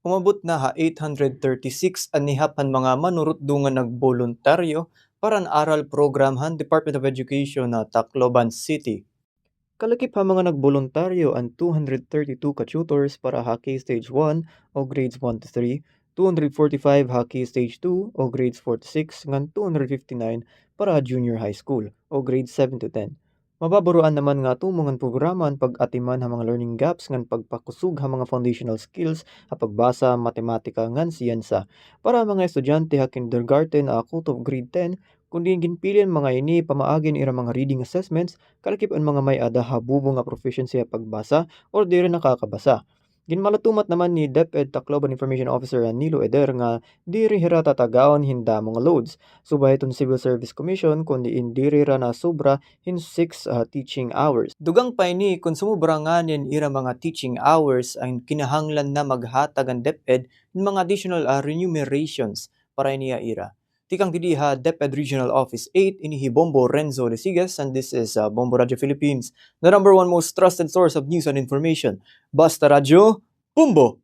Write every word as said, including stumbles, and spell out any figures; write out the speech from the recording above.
Umabot na ha eight hundred thirty-six an nihap han mga manurutdo nga nagboluntaryo para han aral program han Department of Education ha Tacloban City. Kalakip ha mga nagboluntaryo an two hundred thirty-two ka tutors para ha K Stage one o grades one to three, two hundred forty-five ha K Stage two o grades four to six, ngan two hundred fifty-nine para ha junior high school o grades seven to ten. Mababaroan naman nga tumong an programa an pag-atiman ha mga learning gaps ngan pagpakusog ha mga foundational skills ha pagbasa, matematika, ngan siyensa. Para ha mga estudyante ha kindergarten ha kutob grade ten, kon diin ginpili an mga ini pamaagi han ira mga reading assessments, kalakip an mga may-ada ha bubo nga proficiency ha pagbasa or diri nakakabasa. Ginmalatumat naman ni DepEd Tacloban Information Officer Nilo Eder nga diri hira tatagaon hin damo nga loads. Subay hiton Civil Service Commission, kon diin diri hira nasobra hin six, ah, teaching hours. Dugang pa ini, kon sumobra ngani an ira mga teaching hours, an kinahanglan na maghatag an DepEd hin mga additional, ah, remunerations para ini ha ira. Tikang didi ha DepEd Regional Office eight, ini hi Bombo Renzo Lisigas, and this is, uh, Bombo Radyo Philippines, the number one most trusted source of news and information. Basta Radyo, Bombo!